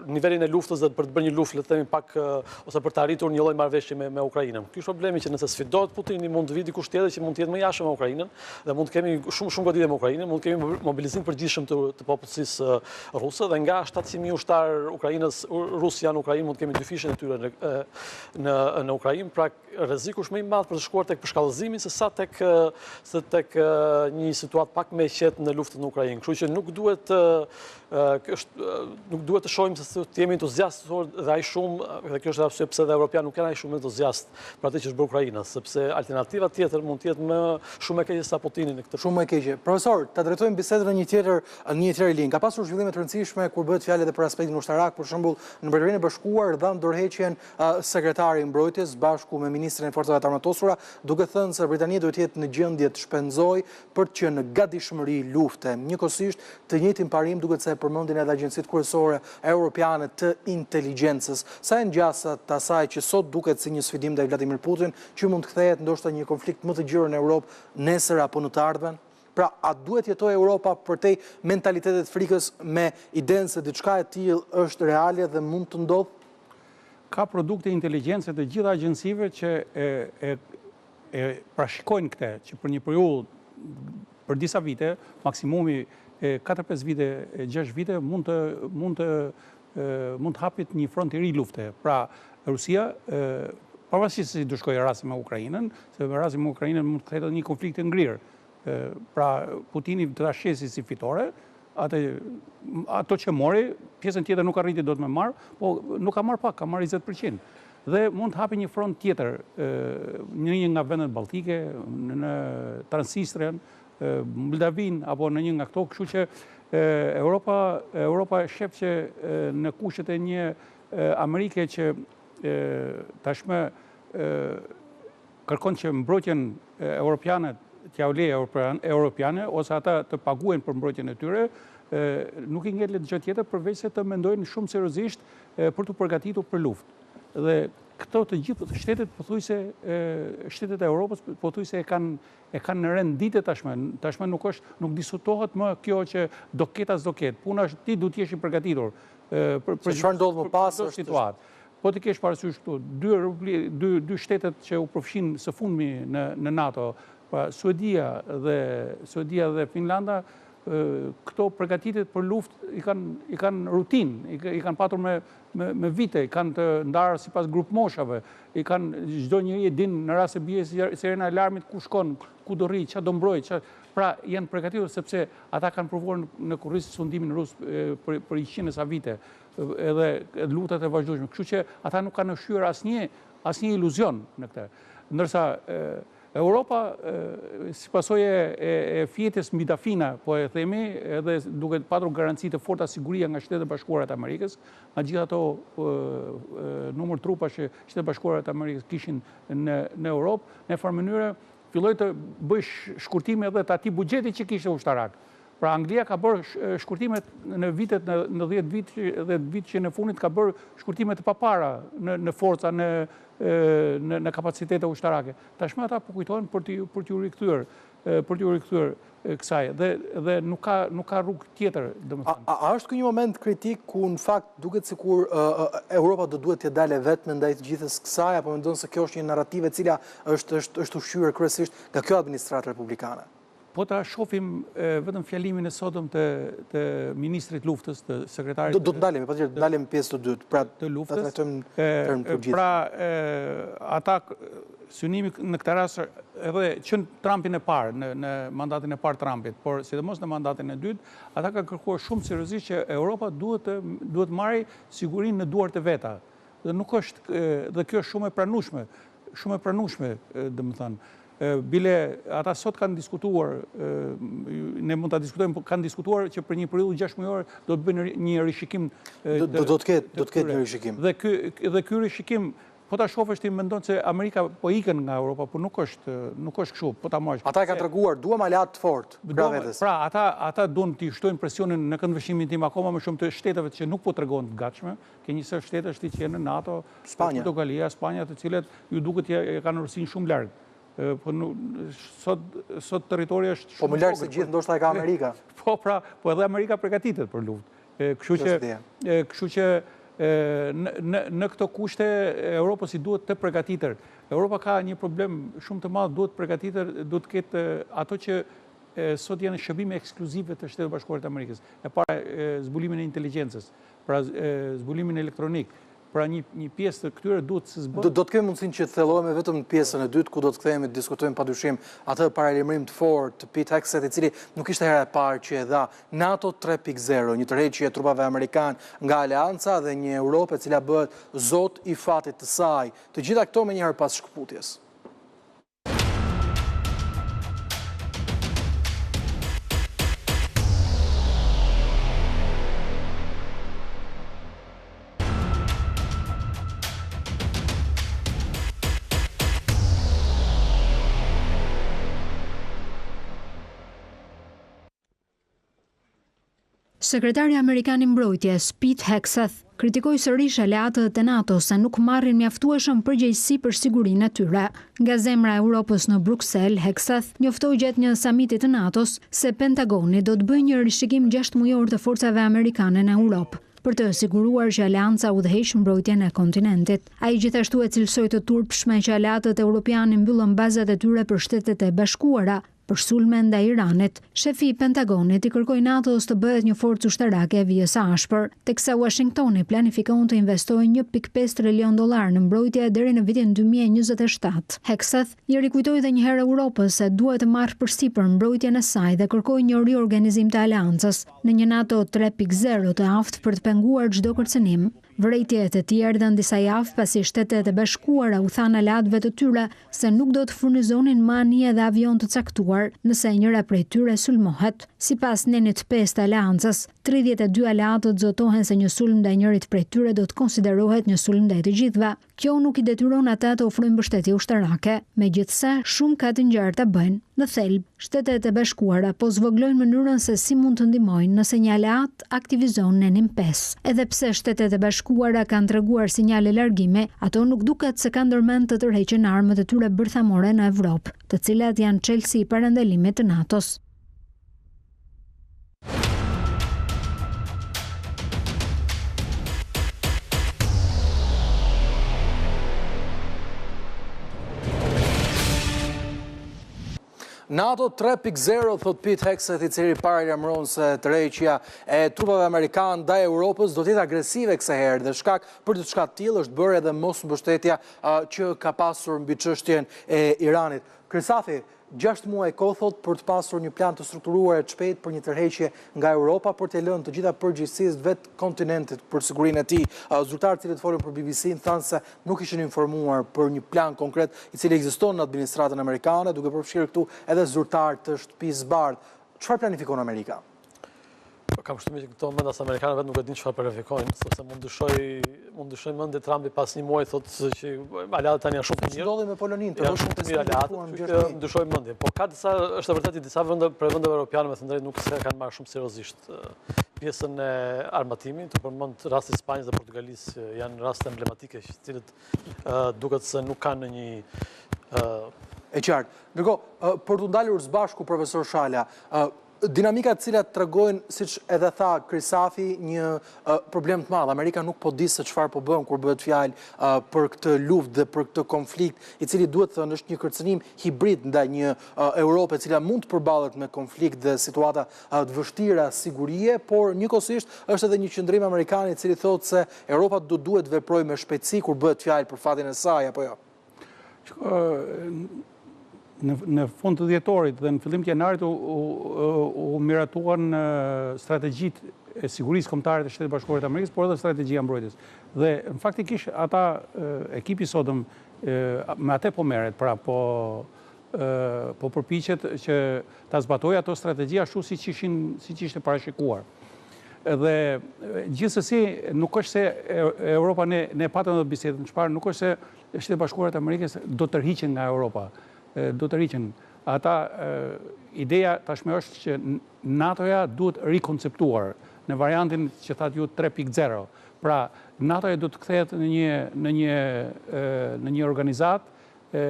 nivelin e luftës dhe për të bërë një luftë, le të themi pak ose për të arritur një lloj marrëveshje me me Ukrainën. Ky është problemi që nëse sfidohet Putini mund të vijë dikush tjetër që mund të jetë më i ashpër me Ukrainën dhe mund të kemi shumë shumë goditje me Ukrainën, mund të kemi mobilizim të përgjithshëm të të popullsisë ruse dhe nga 700.000 ushtarë ukrainas rusë janë në Ukrainë, mund të kemi dyfishin e tyre në në në Ukrainë, pra rreziku është më i madh për të shkuar tek përshkallëzimi se sa tek se tek një situatë pak më e qetë në luftën në Ukrainë. Kështu që nuk duhet të është nuk duhet të shohim se të jemi entuziastë dhe aq shumë dhe kjo është arsye pse dhe evropianët nuk janë aq shumë entuziastë për atë që është bërë Ukraina, sepse alternativa tjetër mund të jetë më shumë e keqe se Putini në këtë. Shumë më e keqe. Profesor, ta drejtojmë bisedën në një tjetër në një tjetër linjë. Ka pasur zhvillime të rëndësishme kur bëhet fjalë edhe për aspektin ushtarak, për shembull, në Mbretërinë e Bashkuar dhanë dorëheqjen Sekretari i Mbrojtjes bashku me Ministrin e Forcave të Armatosura, duke thënë se Britania duhet të jetë në gjendje të shpenzojë për të qenë në gatishmëri lufte. Njëkohësisht, të njëjtin parim duket se e përmendin edhe agjencitë kryesore europiane të inteligjencës. Sa janë gjasat të asaj që sot duket si një sfidim ndaj Vladimir Putin, që mund të kthehet ndoshta një konflikt më të gjerë në Europë nesër apo në të ardhmen? Pra, a duhet të jetojë Europa përtej mentalitetit të frikës me idenë se diçka e tillë është reale dhe mund të ndodhë? Ka produkte inteligjence të gjitha agjencive që e e e parashikojnë këtë, që për një periudhë për disa vite, maksimumi 4-5 vite, 6 vite mund të mund të mund të hapet një front i ri lufte. Pra, Rusia pavarësisht se si do shkojë rasti me Ukrainën, se me rastin me Ukrainën mund të kthehet edhe një konflikt të ngrirë. Pra, Putini do ta shesi si fitore, atë ato që mori, pjesën tjetër nuk arriti dot me marrë, po nuk ka marrë pak, ka marrë 20%. Dhe mund të hapi një front tjetër në një nga vendet baltike, në Transnistrian, Moldavinë apo në një nga këto, kështu që Europa Europa e shef që në kushtet e një Amerike që tashmë kërkon që mbrojtjen europiane t'jua lejë europiane, ose ata të paguajnë për mbrojtjen e tyre, nuk i ngelet gjë tjetër përveç se të mendojnë shumë seriozisht për t'u përgatitur për luftë. Dhe këto të gjithë shtetet pothuajse shtetet e Europës pothuajse e kanë e kanë në rend dite tashmë, tashmë nuk është nuk diskutohet më kjo që do ketë a s'do ketë. Puna është ti duhet të jesh i përgatitur për për çfarë ndodh më pas është situatë. Po të kesh parasysh këtu, dy, dy, dy shtetet që u përfshinë së fundmi në, në NATO, Pra Suedia dhe Suedia dhe Finlanda këto përgatitjet për luftë i kanë i kanë rutinë, i kanë patur me me me vite, i kanë të ndarë sipas grupmoshave, i kanë çdo njeri e din në rast se bie sirena e alarmit ku shkon, ku do rri, ça do mbrojë, ça pra janë përgatitur sepse ata kanë provuar në kurriz sundimin rus për për 100 e sa vite, edhe luftrat e vazhdueshme. Kështu që ata nuk kanë ushqyer asnjë asnjë iluzion në këtë. Ndërsa Europa, si pasojë e fjetjes mbi dafina, po e themi, edhe duke patur garanci të forta siguria nga Shtetet e Bashkuara të Amerikës, nga gjithë ato numër trupash që Shtetet e Bashkuara të Amerikës kishin në në Europë, në farë mënyre filloi të bëjë shkurtime edhe të atij buxheti që kishte ushtarak. Pra Anglia ka bërë shkurtime në vitet në në 10 vit 10 vit që në fundit ka bërë shkurtime të papara në në forca në në në kapacitete ushtarake. Tashmë ata po kujtohen për t'i për t'iu rikthyer për t'iu rikthyer kësaj dhe dhe nuk ka nuk ka rrugë tjetër, domethënë. A, a është ky një moment kritik ku në fakt duket sikur Europa do duhet t'ia dalë e vetme ndaj të gjithës kësaj apo mendon se kjo është një narrativë e cila është është është ushqyer kryesisht nga kjo administratë republikane? Po ta shofim vetëm fjalimin e sotëm të të ministrit luftës, të sekretarit Do të ndalemi, patjetër, të ndalemi pjesë të dytë, pra të luftës. Ta trajtojmë term të përgjithshëm. Pra ata synimi në këtë rast edhe që në Trumpin e parë, në në mandatin e parë Trumpit, por sidomos në mandatin e dytë, ata kanë kërkuar shumë seriozisht që Europa duhet të duhet të marrë sigurinë në duart e veta. Dhe nuk është dhe kjo është shumë e pranueshme, shumë e pranueshme, domethënë. Bile, ata sot kanë diskutuar, ne mund ta diskutojmë, po kanë diskutuar që për një periudhë 6 mujore do të bëjnë një rishikim do do të ketë do të ketë një rishikim. Dhe ky dhe ky rishikim po ta shohësh ti mendon se Amerika po ikën nga Europa, po nuk është nuk është kështu, po ta marrësh. Ata e kanë treguar, duam aleat të fortë krah vetes. Pra, ata ata duan të shtojnë presionin në këndvështrimin tim akoma më shumë të shteteve që nuk po tregohen të gatshme, ke një sërë shtetesh ti që janë në NATO, Spanja. Portugalia, Spanja, të cilët ju duket që e kanë Rusinë shumë larg. Po sot sot territori është po shumë Po më larg se gjithë ndoshta e ka Amerika. Po pra, po edhe Amerika përgatitet për luftë. Kështu që kështu që në në në këto kushte Europës i duhet të përgatitet. Europa ka një problem shumë të madh, duhet të përgatitet, duhet të ketë ato që sot janë shërbime ekskluzive të Shteteve të Bashkuara të Amerikës. E para zbulimin e inteligjencës, pra zbulimin elektronik, pra një një pjesë të këtyre duhet të zbë. Do të kemi mundësinë që të thellohemi vetëm në pjesën e dytë ku do të kthehemi të diskutojmë padyshim atë paralajmërim të fortë të Pete Hegseth, i cili nuk ishte hera e parë që e dha NATO 3.0, një tërheqje e trupave amerikanë nga aleanca dhe një Europë e cila bëhet zot i fatit të saj. Të gjitha këto menjëherë pas shkëputjes. Sekretari amerikan i Mbrojtjes, Pete Hegseth, kritikoi sërish aleatët e NATO-s se nuk marrin mjaftueshëm përgjegjësi për sigurinë e tyre. Nga zemra e Europës në Bruksel, Hegseth njoftoi gjatë një samiti të NATO-s se Pentagoni do të bëjë një rishikim gjashtëmujor të forcave amerikane në Europë, për të siguruar që aleanca udhëheq mbrojtjen e kontinentit. Ai gjithashtu e cilësoi të turpshme që aleatët europianë i mbyllën bazat e tyre për Shtetet e Bashkuara, për sulme ndaj Iranit. Shefi i Pentagonit i kërkoi NATO-s të bëhet një forcë ushtarake e vijës së ashpër, teksa Uashingtoni planifikon të investojë 1.5 trilion dollarë në mbrojtje deri në vitin 2027. Hegseth i rikujtoi edhe një herë Europës se duhet të marrë përsipër mbrojtjen e saj dhe kërkoi një riorganizim të aleancës në një NATO 3.0 të aftë për të penguar çdo kërcënim. Vërejtjet e tij erdhën disa javë pasi Shtetet e Bashkuara u thanë aleatëve të tyre se nuk do të furnizonin më anije dhe avionë të caktuar nëse njëra prej tyre sulmohet. Sipas nenit 5 të aleancës, 32 aleatët zotohen se një sulm ndaj njërit prej tyre do të konsiderohet një sulm ndaj të gjithëve. Kjo nuk i detyron ata të ofrojnë mbështetje ushtarake, megjithëse shumë ka të ngjarë ta bëjnë. Në thelb, Shtetet e Bashkuara po zvogëlojnë mënyrën se si mund të ndihmojnë nëse një aleat aktivizon nenin 5. Edhe pse Shtetet e Bashkuara kanë treguar sinjale largimi, ato nuk duket se kanë ndërmend të tërheqin armët e tyre bërthamore në Evropë, të cilat janë çelësi i parandalimit të NATO-s. NATO 3.0, thotë Pete Hegseth, i cili paralajmëron se tërheqja e trupave amerikanë ndaj Europës do të jetë agresive kësaj herë dhe shkak për diçka të tillë është bërë edhe mosmbështetja që ka pasur mbi çështjen e Iranit. Krisafi, 6 muaj kohë thotë për të pasur një plan të strukturuar e të shpejtë për një tërheqje nga Europa për t'ia lënë të gjitha përgjegjësitë vetë kontinentit për sigurinë e tij. Zyrtarë të cilët folën për BBC-n thanë se nuk ishin informuar për një plan konkret i cili ekziston në administratën amerikane, duke përfshirë këtu edhe zyrtarë të Shtëpisë së Bardhë. Çfarë planifikon Amerika? Po kam përshtypjen që këto moment as amerikanët vetë nuk e dinë çfarë planifikojnë, sepse mund ndryshoj, mund ndryshoj mendje Trumpi pas një muaji thotë se që aleatët tani janë shumë të mirë. Ndodhi me Poloninë, të shumë të mirë aleatët, kështu që ndryshoj mendje. Po ka disa, është e vërtetë disa vende prej vendeve europiane me thënë drejt nuk se kanë marrë shumë seriozisht pjesën e armatimit, u përmend rasti i Spanjës dhe Portugalisë që janë raste emblematike që të cilët duket se nuk kanë një E qartë. Ndërkohë, për t'u ndalur së bashku profesor Shala, Dinamika të cilat tregojnë, siç edhe tha Krisafi, një problem të madh. Amerika nuk po di se çfarë po bën kur bëhet fjalë për këtë luftë dhe për këtë konflikt, i cili duhet thënë është një kërcënim hibrid ndaj një Europe e cila mund të përballet me konflikt dhe situata të vështira sigurie, por njëkohësisht është edhe një qëndrim amerikan i cili thotë se Europa do duhet të veprojë me shpejtësi kur bëhet fjalë për fatin e saj apo jo. Në, në fund të dhjetorit dhe në fillim të janarit u, u, u miratuan strategjitë e sigurisë kombëtare të Shteteve të Bashkuara të Amerikës, por edhe strategjia e mbrojtjes. Dhe në faktikisht ata ekipi i sotëm me atë po merret, pra po po përpiqet që ta zbatojë ato strategji ashtu siç ishin siç ishte parashikuar. Dhe gjithsesi nuk është se Europa ne ne patëm edhe bisedën çfarë nuk është se Shtetet e Bashkuara të Amerikës do të tërhiqen nga Europa. Do të tërhiqen. Ata ideja tashmë është që NATO-ja duhet rikonceptuar në variantin që thatë ju 3.0. Pra, NATO-ja do të kthehet në një në një në një organizatë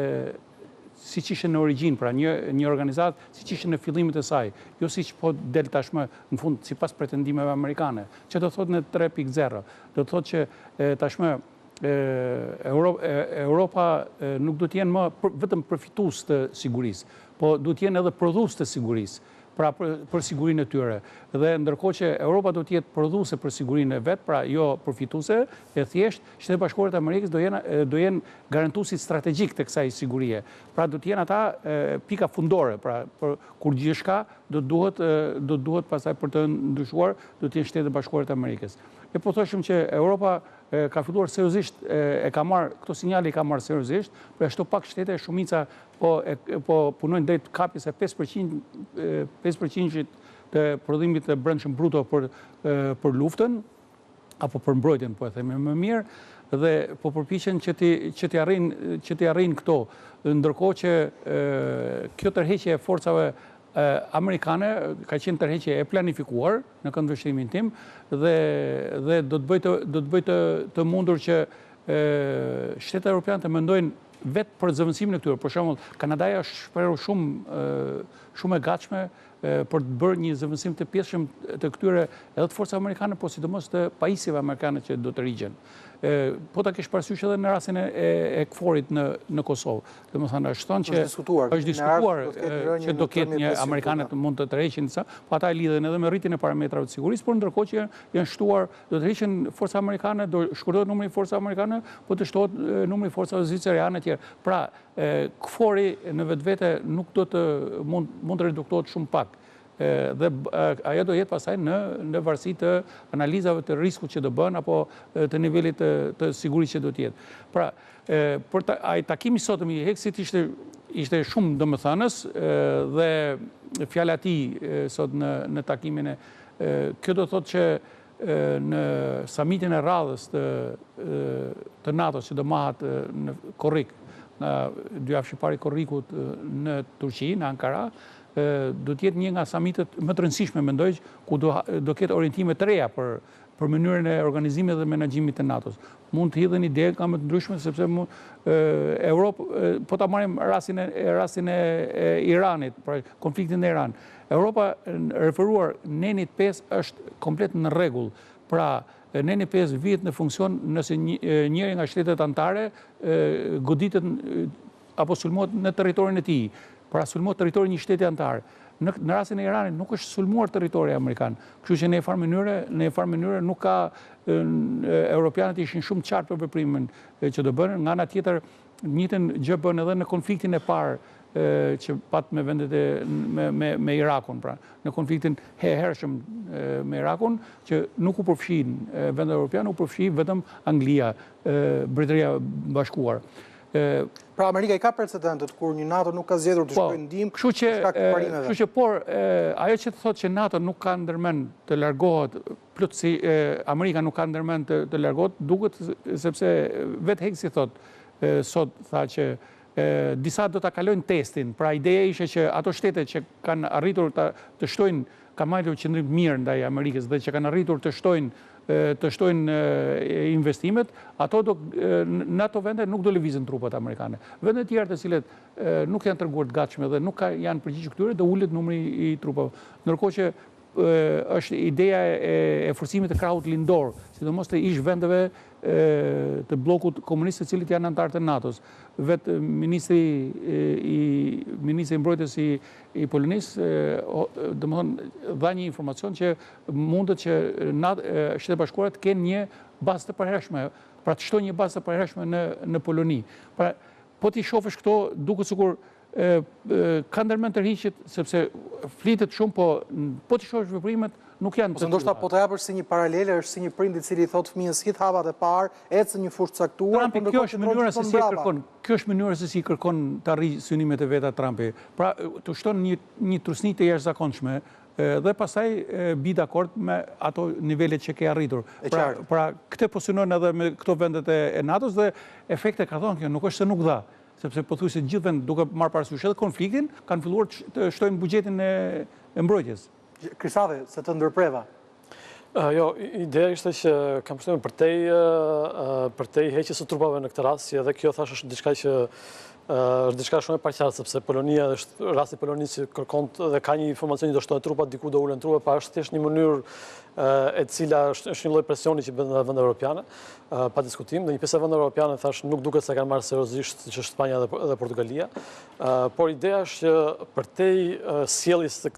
siç ishte në origjinë, pra një një organizatë siç ishte në fillimet e saj, jo siç po del tashmë në fund sipas pretendimeve amerikane. Që do të thotë në 3.0? Do të thotë që tashmë Europa nuk do të jenë më vetëm përfitues të sigurisë, po do të jenë edhe prodhues të sigurisë, pra për sigurinë e tyre. Dhe ndërkohë që Europa do të jetë prodhuese për sigurinë e vet, pra jo përfituese, e thjeshtë, Shtetet e Bashkuara të Amerikës do jenë do jenë garantuesit strategjikë të kësaj sigurie. Pra do të jenë ata pika fundore, pra për kur gjithçka do duhet do duhet pastaj për të ndryshuar, do të jenë Shtetet e Bashkuara të Amerikës. E po thoshim që Europa ka filluar seriozisht, e ka marrë, këto sinjale i ka marrë seriozisht, përjashto pak shtete, shumica po, po punojnë drejt kapjes së 5%, 5% të prodhimit të brendshëm bruto për, për luftën, apo për mbrojtjen, po e themi më mirë, dhe po përpiqen që t'i që t'i arrijnë që t'i arrijnë këto. Ndërkohë që kjo tërheqje e forcave amerikane ka qenë tërheqje e planifikuar në këndvështrimin tim dhe dhe do të bëjë të do të bëjë të të mundur që shtetet europiane të mendojnë vetë për zëvendësimin e këtyre. Për shembull, Kanadaja është shprehur shumë shumë e gatshme për të bërë një zëvendësim të pjesshëm të këtyre edhe të forcave amerikane, po sidomos të pajisjeve amerikane që do të tërhiqen. Po ta kesh parasysh edhe në rastin e, e, e KFOR-it në në Kosovë. Domethënë, është thënë që është diskutuar që do ketë një amerikanët mund të tërheqin disa, po ata e lidhin edhe me rritjen e parametrave të sigurisë, por ndërkohë që janë shtuar, do të tërhiqen forca amerikane, do shkurtohet numri i forcave amerikane, po të shtohet numri i forcave zvicerane etj. Pra, KFOR-i në vetvete nuk do të mund mund të reduktohet shumë pak dhe ajo do jetë pastaj në në varësi të analizave të riskut që do bëhen apo të nivelit të të sigurisë që do të jetë. Pra, për ta, ai takimi i sotëm i Hegsethit ishte ishte shumë domethënës dhe fjala e tij sot në në takimin e kjo do thotë që në samitin e radhës të të NATO-s që do mbahet në korrik, në dy javëshi i parë i korrikut në Turqi, në Ankara, do të jetë një nga samitet më të rëndësishme mendoj, ku do do ketë orientime të reja për për mënyrën e organizimit dhe menaxhimit të NATO-s. Mund të hidhen ide nga më të ndryshme sepse mund Europë po ta marrim rastin e rastin e, e Iranit, pra konfliktin në Iran. Europa referuar nenit 5 është komplet në rregull. Pra, neni 5 vihet në funksion nëse njëri nga shtetet anëtare goditet apo sulmohet në territorin e tij. Pra sulmo territorin e një shteti anëtar. Në, në rastin e Iranit nuk është sulmuar territori amerikan. Kështu që në një farë mënyre, në një farë mënyre nuk ka europianët ishin shumë të qartë për veprimin që do bënin. Nga ana tjetër, të njëjtën gjë bën edhe në konfliktin e parë që pat me vendet e me me me Irakun, pra në konfliktin e hershëm me Irakun, që nuk u përfshin vendet europiane, u përfshi vetëm Anglia, Mbretëria e Bashkuar. Pra Amerika i ka precedentët kur një NATO nuk ka zgjedhur të po, shkojë në ndihmë për shkak të parimeve. Kështu që por ajo që të thotë që NATO nuk ka ndërmend të largohet plotësi Amerika nuk ka ndërmend të, të largohet, duket sepse vetë Hegseth thotë sot tha që disa do ta kalojnë testin. Pra ideja ishte që ato shtete që kanë arritur të, të shtojnë kanë mbajtur qëndrim të mirë ndaj Amerikës dhe që kanë arritur të shtojnë të shtojnë investimet, ato do në ato vende nuk do lëvizin trupat amerikane. Vendet e tjera të cilat nuk janë treguar të gatshme dhe nuk ka, janë përgjigjur këtyre, do ulet numri i trupave. Ndërkohë që është ideja e, e forcimit të krahut lindor, sidomos të ish vendeve të bllokut komunist të cilët janë anëtarë të NATO-s. Vetë ministri i ministri i mbrojtjes i i Polonisë, domethënë dha një informacion që mundet që Shtetet e Bashkuara të kenë një bazë të përhershme, pra të shtojnë një bazë të përhershme në në Poloni. Pra, po t'i shofësh këto, duket sikur ka ndërmend tërhiqet, sepse flitet shumë, po, po t'i shohësh veprimet, nuk janë të tilla. Ndoshta po ta japësh si një paralele, është si një prind i cili i thotë fëmijës hidh hapat e parë, ec në një fushë të caktuar, po ndërkohë që mënyra se si e kërkon, kjo është mënyra se si kërkon të arrijë synimet e veta Trumpi. Pra, të shton një një trysni të jashtëzakonshme dhe pastaj bi dakord me ato nivelet që ke arritur. Pra, pra këtë po synon edhe me këto vendet e, e NATO-s dhe efekte ka dhënë kjo, nuk është se nuk dha sepse pothuajse të gjithë vendet duke marrë parasysh edhe konfliktin, kanë filluar të shtojnë buxhetin e, e mbrojtjes. Krisafi, se të ndërpreva. Jo, ideja ishte që kam përshtypjen përtej përtej heqjes së trupave në këtë rast, që edhe kjo thashë është diçka që është diçka shumë e paqartë sepse Polonia është rasti i Polonisë që kërkon dhe ka një informacion që do shtohen trupat, diku do ulen trupat, pa është thjesht një mënyrë e cila është është një lloj presioni që bën nga vendet evropiane. Pa diskutim, dhe një pjesë e vendeve evropiane thashë nuk duket se kanë marrë seriozisht siç është Spanja dhe, dhe Portugalia. Por ideja është që përtej sjelljes të,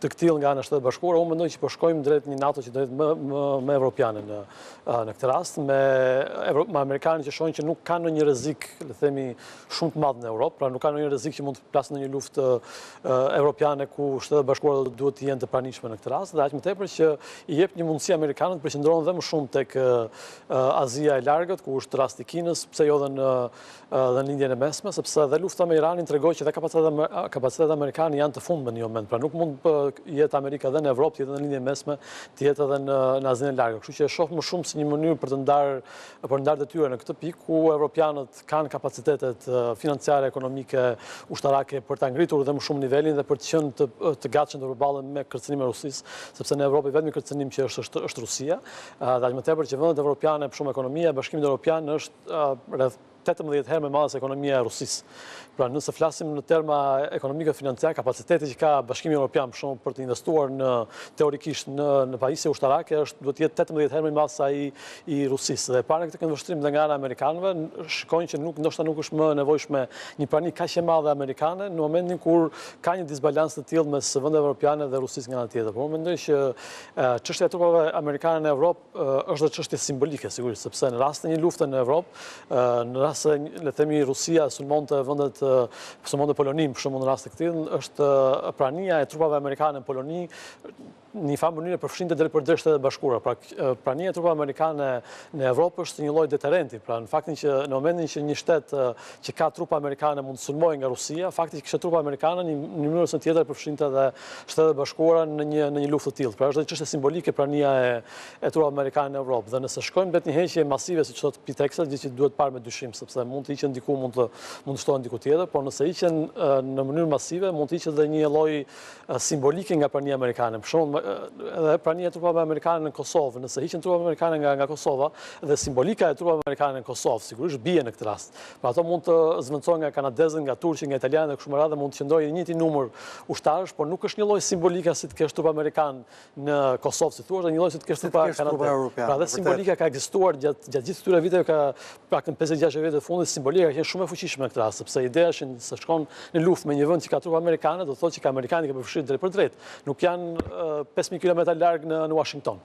të këtillë nga ana e Shteteve të Bashkuara, unë mendoj që po shkojmë drejt një NATO që do jetë më më më evropiane në në këtë rast me me amerikanët që shohin që nuk kanë ndonjë rrezik, le të themi, shumë të madh në Europë, pra nuk kanë ndonjë rrezik që mund të plasë ndonjë luftë evropiane ku Shtetet e Bashkuara do të duhet të jenë të pranishme në këtë rast dhe aq më tepër që i jep një mundësi amerikanët të përqendrohen dhe më shumë tek Azia e largët, ku është rasti i Kinës, pse jo dhe në dhe në Lindjen e Mesme, sepse dhe lufta me Iranin tregoi që dhe kapacitetet amerikane janë të fundme në një moment. Pra nuk mund të jetë Amerika dhe në Evropë, të jetë dhe në Lindjen e Mesme, të jetë edhe në në Azinë e Largët. Kështu që e shoh më shumë si një mënyrë për të ndarë për ndarë detyra në këtë pikë ku evropianët kanë kapacitetet financiare, ekonomike, ushtarake për ta ngritur dhe më shumë nivelin dhe për të qenë të, të gatshëm të përballen me kërcënimin e Rusisë, sepse në Evropë i vetmi kërcënim që është është, është Rusia, dhe aq më tepër që vendet evropiane, për shembull ekonomia e Bashkimit Evropian është rreth 18 herë më e madhe se ekonomia e Rusisë. Pra nëse flasim në terma ekonomike financiare, kapaciteti që ka Bashkimi Evropian për shembull për të investuar në teorikisht në në pajisje ushtarake është duhet të jetë 18 herë më i madh se ai i Rusisë. Dhe parë në këtë këndvështrim dhe nga ana e amerikanëve, shikojnë që nuk ndoshta nuk është më e nevojshme një prani kaq e madhe amerikane në momentin kur ka një disbalancë të tillë mes vendeve evropiane dhe Rusisë nga ana tjetër. Por unë mendoj që çështja e trupave amerikane në Evropë është dhe çështje simbolike, sigurisht, sepse në rast të një lufte në Evropë, në rast se, le të themi, Rusia sulmonte vendet, sulmonte Poloninë, për shembull në rast të këtillë, është prania e trupave amerikane në Poloni në një farë mënyre përfshinte drejtpërdrejt Shtetet e Bashkuara. Pra, prania e trupave amerikane në Evropë është një lloj deterenti. Pra, në faktin që në momentin që një shtet që ka trupa amerikane mund të sulmohej nga Rusia, fakti që kishte trupa amerikane në një mënyrë ose tjetër përfshinte edhe Shtetet e Bashkuara në një në një luftë të tillë. Pra është një çështje simbolike prania e e trupave amerikane në Evropë dhe nëse shkojmë drejt një heqje masive siç thotë Pete Hegseth, gjë që duhet parë me dyshim sepse mund të hiqen diku, mund të mund të shtohen diku tjetër, por nëse hiqen në mënyrë masive, mund të hiqet edhe një lloj simbolike nga prania amerikane. Për shembull, edhe prania e trupave amerikane në Kosovë, nëse hiqen trupat amerikane nga nga Kosova dhe simbolika e trupave amerikane në Kosovë, sigurisht bie në këtë rast. Pra ato mund të zëvendësohen nga kanadezët, nga turqit, nga italianët dhe kështu me radhë dhe mund të qëndrojë i njëjti numër ushtarësh, por nuk është një lloj simbolika si të kesh trupa amerikan në Kosovë, si thua, dhe një lloj si të kesh trupa kanadez. Pra dhe simbolika ka ekzistuar gjatë gjatë gjithë këtyre viteve, ka paktën 56 vite. vitet e fundit simbolika ka qenë shumë e fuqishme në këtë rast, sepse ideja është nëse shkon në luftë me një vend që ka trupa amerikane, do të thotë që amerikanët i ke përfshirë drejtpërdrejt. Nuk janë 5000 kilometra larg në në Washington.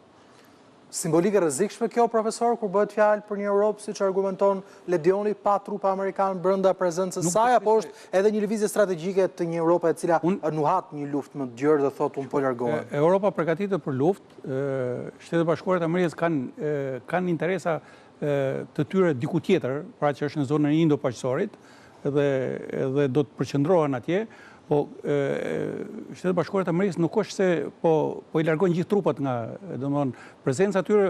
Simbolikë e rrezikshme kjo, profesor, kur bëhet fjalë për një Europë, siç argumenton Ledioni, pa trupa amerikanë brenda prezencës së saj, apo është edhe një lëvizje strategjike të një Europe e cila nuhat një luftë më të gjerë dhe thotë unë po largohem? Europa përgatitet për luftë, Shtetet e Bashkuara të Amerikës kanë kanë interesa të tyre diku tjetër, pra që është në zonën e Indo-Paqësorit dhe dhe do të përqendrohen atje, po Shtetet e Bashkuara të Amerikës nuk është se po po i largojnë gjithë trupat nga, domethënë prezenca e tyre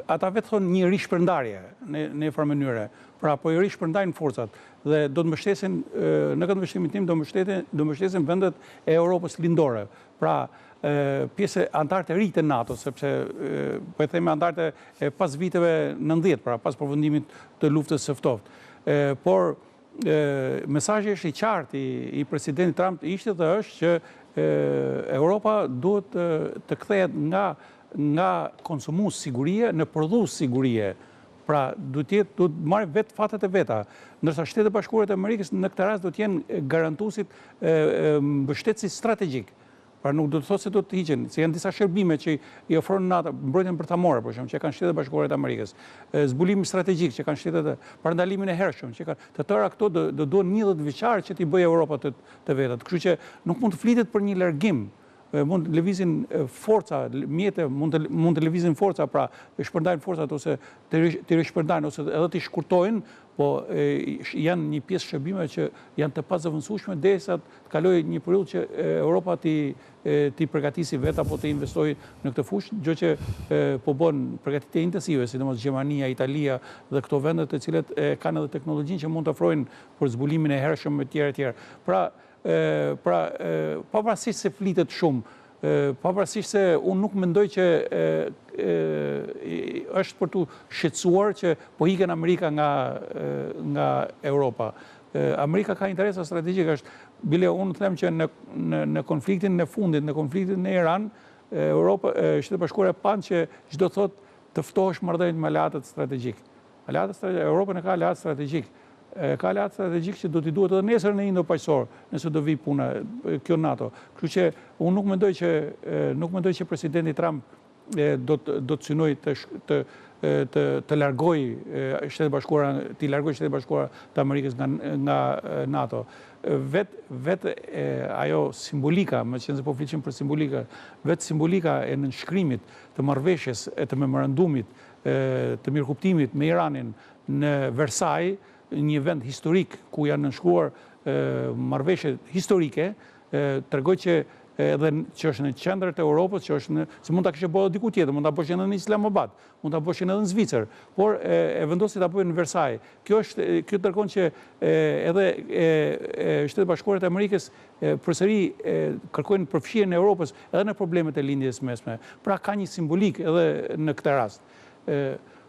ata vetë thonë një rishpërndarje në në një farë mënyre. Pra po i rishpërndajnë forcat dhe do të mbështesin në këtë vështrimin tim do mbështesin do mbështesin vendet e Europës Lindore. Pra, pjesë anëtarët e rinj të NATO, sepse po e themi anëtarët e pas viteve 90, pra pas përfundimit të luftës së ftohtë. Por mesazhi është i qartë i, i presidentit Trump ishte dhe është që Europa duhet të, të kthehet nga nga konsumues sigurie në prodhues sigurie. Pra, duhet të jetë, duhet të marrë vetë fatet e veta. Ndërsa Shtetet e Bashkuara të Amerikës në këtë rast do të jenë garantuesit, mbështetësit strategjik. Pra nuk do të thotë se do të hiqen, se janë disa shërbime që i ofron NATO, mbrojtjen bërthamore për shembull, që kanë Shtetet e Bashkuara të Amerikës, zbulimin strategjik që kanë shtetet e parandalimin e hershëm që kanë, të tëra këto do do duhen një dhjetëvjeçar që t'i bëjë Europa të të vetat. Kështu që nuk mund të flitet për një largim mund të lëvizin forca, mjete, mund të mund të lëvizin forca, pra të shpërndajnë forcat ose të të rishpërndajnë ose edhe t'i shkurtojnë, po janë një pjesë shërbime që janë të pazëvendësueshme derisa të kalojë një periudhë që Europa t'i t'i përgatisi vetë apo të investojë në këtë fushë, gjë që po bën përgatitje intensive, sidomos Gjermania, Italia dhe këto vende të cilat kanë edhe teknologjinë që mund të ofrojnë për zbulimin e hershëm etj etj. Pra, Pra, pavarësisht se flitet shumë, pavarësisht se unë nuk mendoj që është për t'u shqetësuar që po ikën Amerika nga nga Europa. Amerika ka interesa strategjike, është bile unë them që në në në konfliktin e fundit, në konfliktin në Iran, Europa, Shtetet e Bashkuara panë që ç'do thotë të ftohësh marrëdhëniet me aleatët strategjikë. Aleatët strategjik, Europën e ka aleat strategjik. E ka aleat strategjik që do t'i duhet edhe nesër në Indo-Paqësor, nëse do vijë puna kjo NATO. Kështu që unë nuk mendoj që nuk mendoj që presidenti Trump do të do të synojë të të të të largojë Shtetet e Bashkuara, t'i largojë Shtetet e Bashkuara të Amerikës nga nga NATO. Vetë vetë ajo simbolika, meqenëse po flisim për simbolika, vetë simbolika e nënshkrimit të marrëveshjes e të memorandumit të mirëkuptimit me Iranin në Versaj, një vend historik ku janë nënshkruar marrëveshje historike, tregoi që edhe që është në qendër të Europës, që është në, se mund ta kishte bërë edhe diku tjetër, mund ta bëshin edhe në Islamabad, mund ta bëshin edhe në Zvicër, por e, e vendosi ta bëjë në Versaj. Kjo është kjo tregon që edhe e, e Shtetet e Bashkuara të Amerikës përsëri kërkojnë përfshirjen e Europës edhe në problemet e Lindjes së Mesme. Pra ka një simbolikë edhe në këtë rast.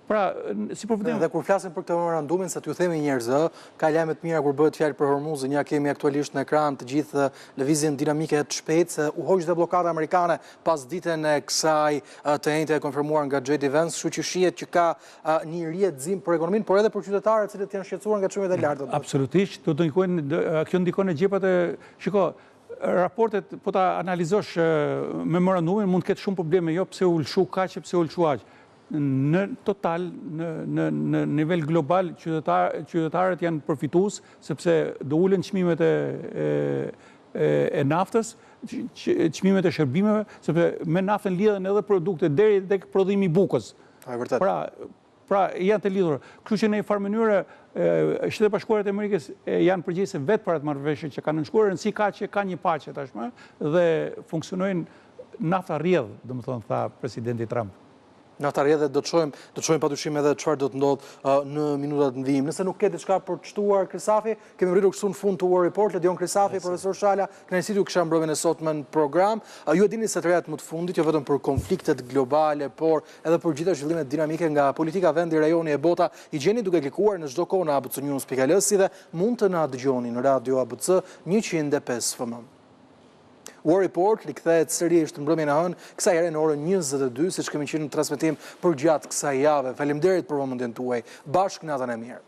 Pra, si përfundim... Dhe kur flasim për këtë memorandumin, sa t'ju themi njerëzve, ka lajme të mira kur bëhet fjalë për Hormuzin, ja kemi aktualisht në ekran të gjithë lëvizjen dinamike të shpejtë, se u hoq dhe bllokada amerikane pasditen e kësaj të enjte e konfirmuar nga J.D. Vance, kështu që shihet që ka një rijetëzim për ekonominë, por edhe për qytetarët të cilët janë shqetësuar nga çmimet e larta. Absolutisht, do të ndikojnë, kjo ndikon në xhepat e, shiko, raportet, po ta analizosh memorandumin, mund të ketë shumë probleme, jo pse u lëshu kaq, pse u lëshu aq. Në total, në, në, në nivel global, qytetar, qytetarët janë përfitues, sepse do ulen çmimet e, e, e naftës, çmimet e shërbimeve, sepse me naftën lidhen edhe produkte deri tek prodhimi i bukës. E vërtetë. Pra, pra janë të lidhura. Kështu që në një farë mënyre Shtetet e Bashkuara të Amerikës janë përgjegjëse vetë për atë marrëveshje që kanë nënshkruar, rëndësi ka që ka një paqe tashmë dhe funksionojnë nafta rrjedh, domethënë tha presidenti Trump. Nafta rrjedh dhe do të shohim, do të shohim padyshim edhe çfarë do të ndodhë në minutat në vijim. Nëse nuk ke diçka për të shtuar Krisafi, kemi mbërritur kështu në fund të War Report. Ledion Krisafi, profesor Shala, kënaqësi t'ju kisha mbrëmjen e sotme në program. Ju e dini se të rejat më të fundit, jo vetëm për konfliktet globale, por edhe për gjitha zhvillimet dinamike nga politika, vendi, rajoni e bota, i gjeni duke klikuar në çdo kohë në abcnews.al si dhe mund të na dëgjoni në Radio ABC 105 FM. War Report rikthehet sërish mbrëmjen e hënë, kësaj here në orën 22, siç kemi qenë në transmetim përgjatë kësaj jave. Faleminderit për vëmendjen tuaj. Bashkë natën e mirë.